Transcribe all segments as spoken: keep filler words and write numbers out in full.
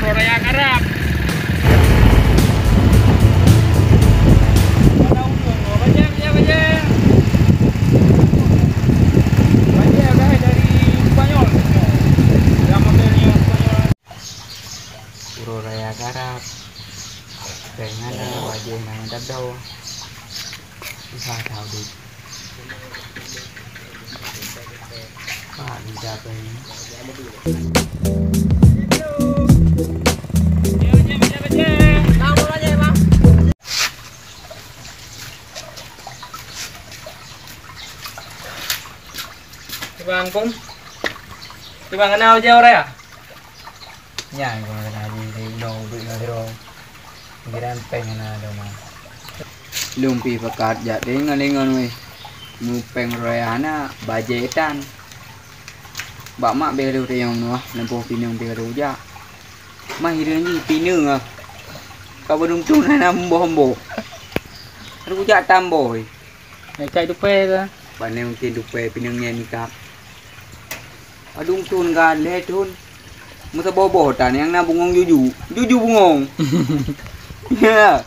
Raya Karab. Pada ulun, bajèe, bajèe, bajèe. Bajèe udah dari Spanyol. Yang modelnya Spanyol. Uroe raya karab, péng hana, bajèe hana mantap dong. Susah that udép. Pak, bisa péng. Bang Kum, bang kenal je orang ya? Nyan keuh meukeuna haji di unoe ubeut ngon sidroe. Pikiran péng hana lom. Lôn pih pakat jak deungon-deungon weh. Meupéng raya hana, bajèe tan. Bak mak bèk lôn tanyong nuah, lampu pineung pih ka teujak. Mah hireuen jih pineung ah. Ka beudong thon hana mboh-mboh. Teujak tambôi. Hai cai dupe ka. Pane mungkin dupe pineung nyan nikah. Adung thon ka lhèe thon. Meusaboh-boh tan nyang na bungong juju. Juju bungong. Ya.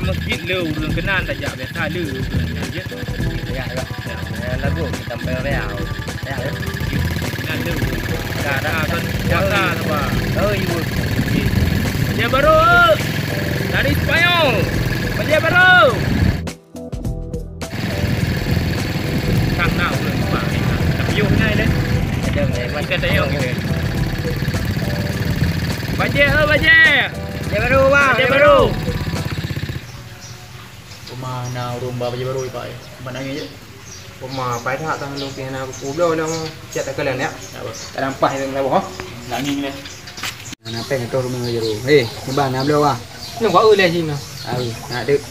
Masjid le ureueng keunan tajak biasa le ureueng keunan je. Ya, ya. Ya, lagu kita Real. Real. Keunan le. Ka ada kan biasa apa? Oh, iya. Bajèe barô dari Spanyol. Bajèe barô. Sang na ureueng seumah ni. Tapi yoh ngai deh. Ada ngai. Macam tak yoh gitu. Bajèe, oh, bajèe. Bajèe barô, bang. Bajèe barô. Uma na ureueng ba bajèe barô, Pak, ya. Ban angin je. Uma pai that tang lu pih na kuku bloe dah mau. Siap tak kalian ya? Tak apa. Tak nampak yang lawa, ha? Angin deh. Hana péng troh rumoh jaro. Hei, nibak na bloe ah. Nyoe ka eu lé sinoe. Au, na dek.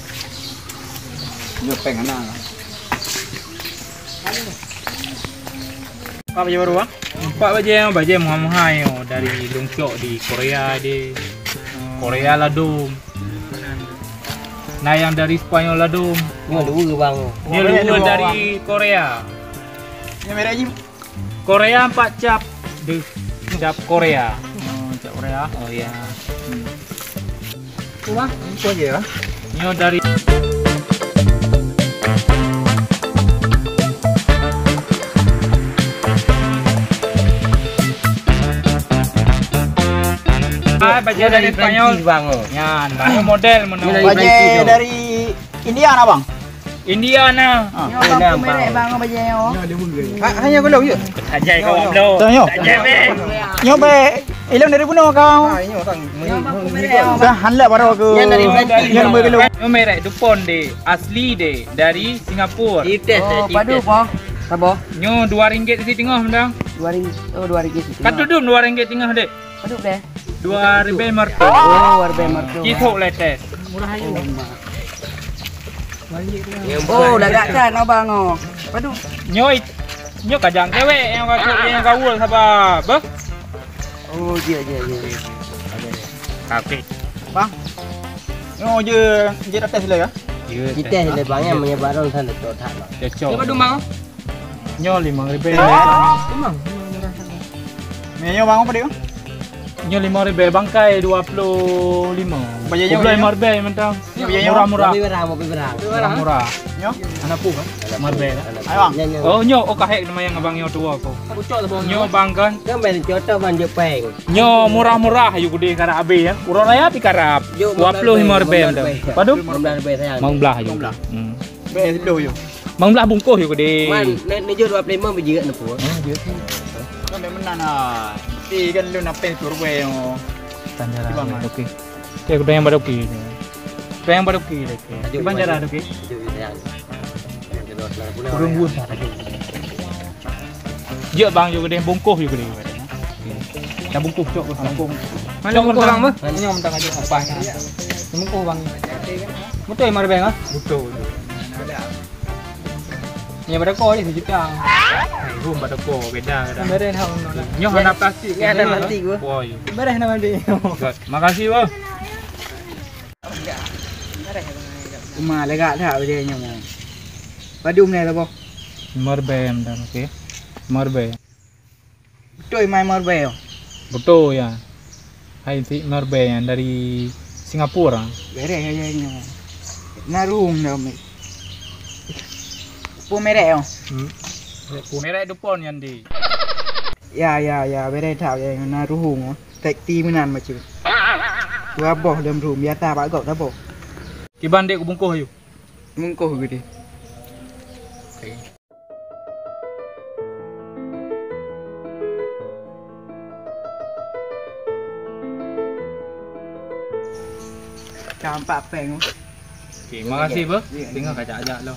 Nyoe péng hana. Apa bajèe barô ah? Empat bajèe, bajèe meuhai-meuhai nyoe dari lôn cok di Korea deh. Korea ladôm. Na nyang dari Spanyol ladôm. Nyoe dua bang. Nyoe dua dari Korea. Nyoe merek jih. Korea empat cap. Deuh, cap Korea. Oh, cap Korea. Oh, iya. Hmm. Wah, apa je ya? Nyoe dari Ah, bajèe dari Spanyol. Perancis, bang, oh. Nyan, bang, model mana? Bajèe dari India na, bang? India na. Ah. Nyoe bang, merek bang, bajèe nyoe. Ha, hanya golom je. Tajai kau belum. Tanya. Tajai beh. Nyoe beh, ilong dari bunoe kau. Ha, nyoe kan. Nyoe bang, merek. Dah handak baru aku. Yang dari Perancis. Yang bagi lu. Nyoe merek Dupont deh, asli deh, dari Singapura. Oh, padu apa? Sabar. Nyoe dua ringgit siteungoh mendang. Dua ringgit. Oh, dua ringgit siteungoh. Kan tudum dua ringgit teungoh deh. Padub deh? Dua ribèe lima reutôh. Oh, dua ribèe lima reutôh. Cithok latest. Murah aja. Oh, mak. Oh, lagak kan abang oh. Padub. Nyoe, nyoe kajang cewek nyang ka, nyang gaul sabar. Beuh? Oh, iya, iya, iya. Oke. Bang. Nyoe je, je latest le ya? Latest le bang, yang menyebar orang sana cocok tak bang. Cocok. Cuba dong bang. Nyoe limong ribèe. Memang, memang murah sangat. Nyoe bang apa dia? Nyoe limong ribèe, bangkai dua puluh lima. Bajèe nyoe, lima ribèe mantong. Nyoe bajèe nyoe. Murah-murah. Lebih murah, lebih murah. Murah-murah. Nyoe? Anak pu kan? Lima ribèe kan? Ayo bang. Oh nyoe, oh kahek nama yang abang nyoe tua aku. Pucuk tu bang. Nyoe bang kan? Kan main contoh bang Jepang. Nyoe murah-murah ayu gede karab abis ya. Urang raya pi karab. Dua puluh lima ribèe mantong. Padu? Lima belas ribèe sayang. Lima belas ayu. Lima belas. Hmm. Beh, dua puluh yo. Mang blah bungkôh yo gede. Man, ni, ni jeuet dua puluh lima biji kat neupue. Oh, jeuet. Sampai meunan ha. Ti kan lu napéh tu rubé yo. Tanda lah. Okey. Okey, aku tanya pada okey. Tanya pada okey lagi. Iban cara okey. Kurang buat. Jeuet bang yo gede, bungkôh yo gede. Dah bungkôh cok bungkôh. Mana bungkôh bang? Nyoe mentang aja apa? Bungkôh bang. Betul mari bang ah? Betul. Nyoe pada ko ni sejuta. Hai, hum pada ko beda kadang. Beren hak unoe. Nyoe hana plastik. Ni ada nanti gua. Woi. Beren nama dia. Makasih bang. Uma lega that bajèe nyoe. Padum nyan saboh? Lima ribèe dah, oke. Lima ribèe. Beutôi mai lima ribèe nyoe? Beutôi ya. Hai si lima ribèe nyan dari Singapura. Bereh ya nyoe. Na ruhueng dah, Mek. Peue merek nyoe? Hmm. Merek Dupont nyan di. Ya, ya, ya, bereh that ya, na ruhueng. Sekti meunan bacut. Dua boh lom ruhueng, biasa bak gob saboh. Kiban dek kubungkôh ayu. Bungkôh geude. Ka empat péng. Oke, makasih, Bang. Iya, iya. Tengok kacak ajak lo.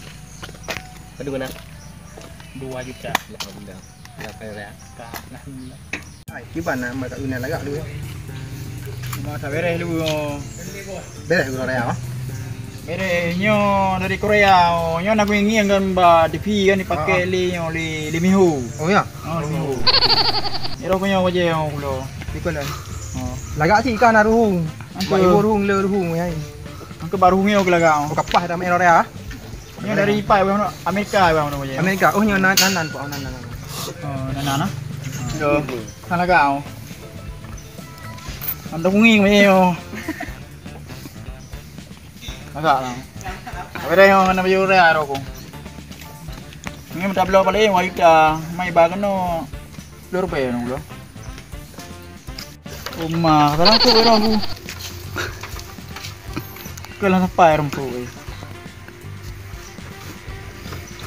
Padum na? Dua juta. Alhamdulillah. Alhamdulillah. Ka, alhamdulillah. Hai, kiban na mata unan lagak dulu. Mata bereh dulu. Bereh dulu ya. Bereh nyoe dari Korea. Nyoe nak ngieng kan ba T V kan dipakai lé nyoe lé, lé Miho. Oh ya. Oh, Miho. Iro ko nyoe waje nyoe kulo. Iko lah. Oh. Lagak sih kan ruhueng. Angka. Mak ibu ruhueng le ruhueng ya. Angka baru ngieng ke lagak. Oh, kapah dah main Korea. Nyoe dari ipai weh, Amerika weh, mana je? Amerika. Oh, nyoe nan nan nan, Pak, nan nan. Oh, nan nan ah. Yo. Kan lagak oh. Anda kuning macam yo. Agak lah. Apa dah yang mana baju raya rokok? Ni minta bloe paling wah ita mai ba kena. Lur pe nang bloe. Uma, kadang tu orang tu. Kelang sampai orang tu. Eh.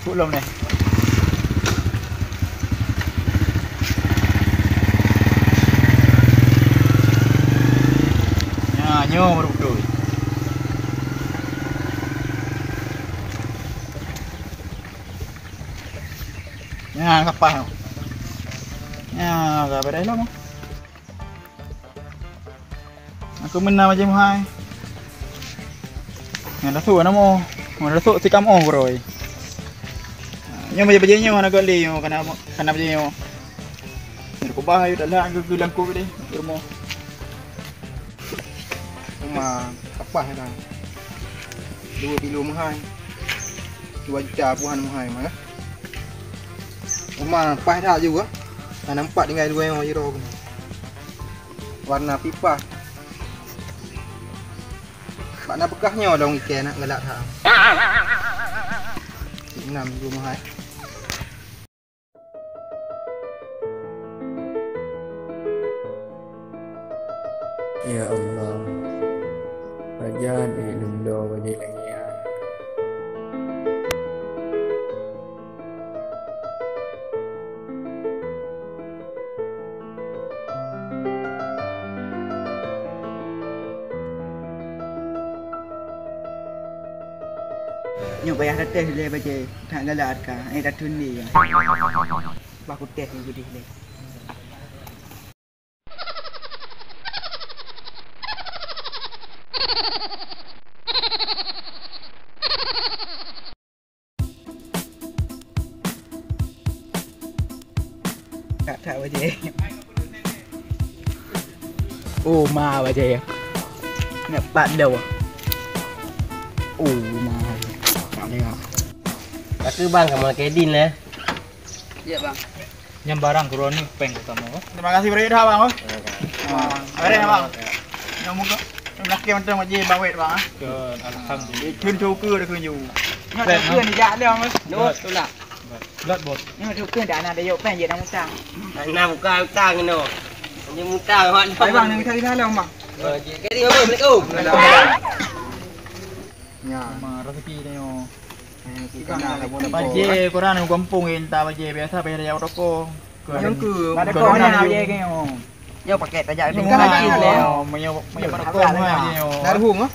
Cukup lom deh. Ya, nyoe baru betul. Ya, kapah. Ya, dah beres lom. Aku meunan bajèe meuhai. Nyan dah sôk nama. Nyan dah sôk sikam oh beroi. Nyoe bajèe-bajèe nyoe hana gok lé nyoe kana kana bajèe nyoe. Nyoe kubah ayu dak lah ke langkôk deh. Di rumoh. Uma kapah dah. Dua kilo meuhai. Dua juta puhan meuhai mah. Uma paih that juga. Hana nampak tinggai dua nyoe jiro. Warna pipah. Bak na beukah nyoe dong iké nak galak that. Enam minggu meuhai. Ya Allah, pajan ilôn bloe bajèe lagèe nyan. Nyoe payah tatéh lé bajèe that galak ka, eh, tateun lé. Bah kutéh nyoe geudeh lé. That-that bajèe. Oh, ma bajèe. Nak pat dah. Oh, ma. Tak tengok. Tapi bang sama kedin lah. Ya bang. Nyan barang keudroe nyoe péng utama, oh. Terima kasih banyak dah bang, oh. Terima kasih bang. Nyoe muka. Nyoe lakèe mantong bajèe bawet bang, ah. Kan, alhamdulillah. Cun tu ke dah kunjung. Nyoe tu ke ni jak dia, bang. Lot tulak. Lot bos. Nyoe tu ke dah anak dayok péng je dah utang. Anak bukan utang no. Dia utang hot. Hai bang, ni kita kita lah bang. Jadi apa? Assalamualaikum. Waalaikumsalam. Ya. Ma rezeki dia. Bajèe, kurang gampông inta bajèe biasa bajèe raya toko. Nyang keu. Ada kau mana bajèe ke nyo? Nyo pakai tajak ni. Meunyo meunyo toko mah. Darhung ah.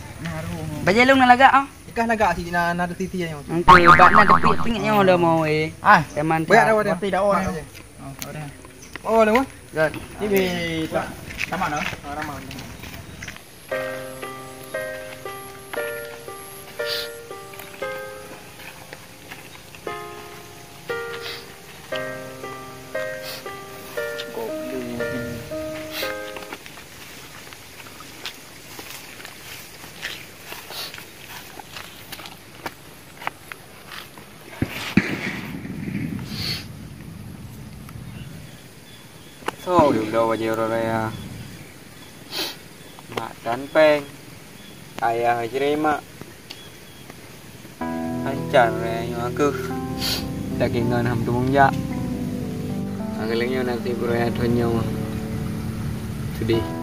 Bajèe lôn na lagak ah. Ikah lagak si na na sisi nyo. Engke bak na tepi pingit nyo dah mau eh. Ah. Teman. Banyak dah. Mati dah oh. Oh, dah. Oh, dah. Good. Tibi tamat dah. Ramai. Oh, di bloe bajèe uroe raya. Mak tan pèng. Ayah jreh mak. Lancar raya nyoe aku. Dak ingat ham tumong jak. Akhirnya nasib raya thon nyoe. Sedih.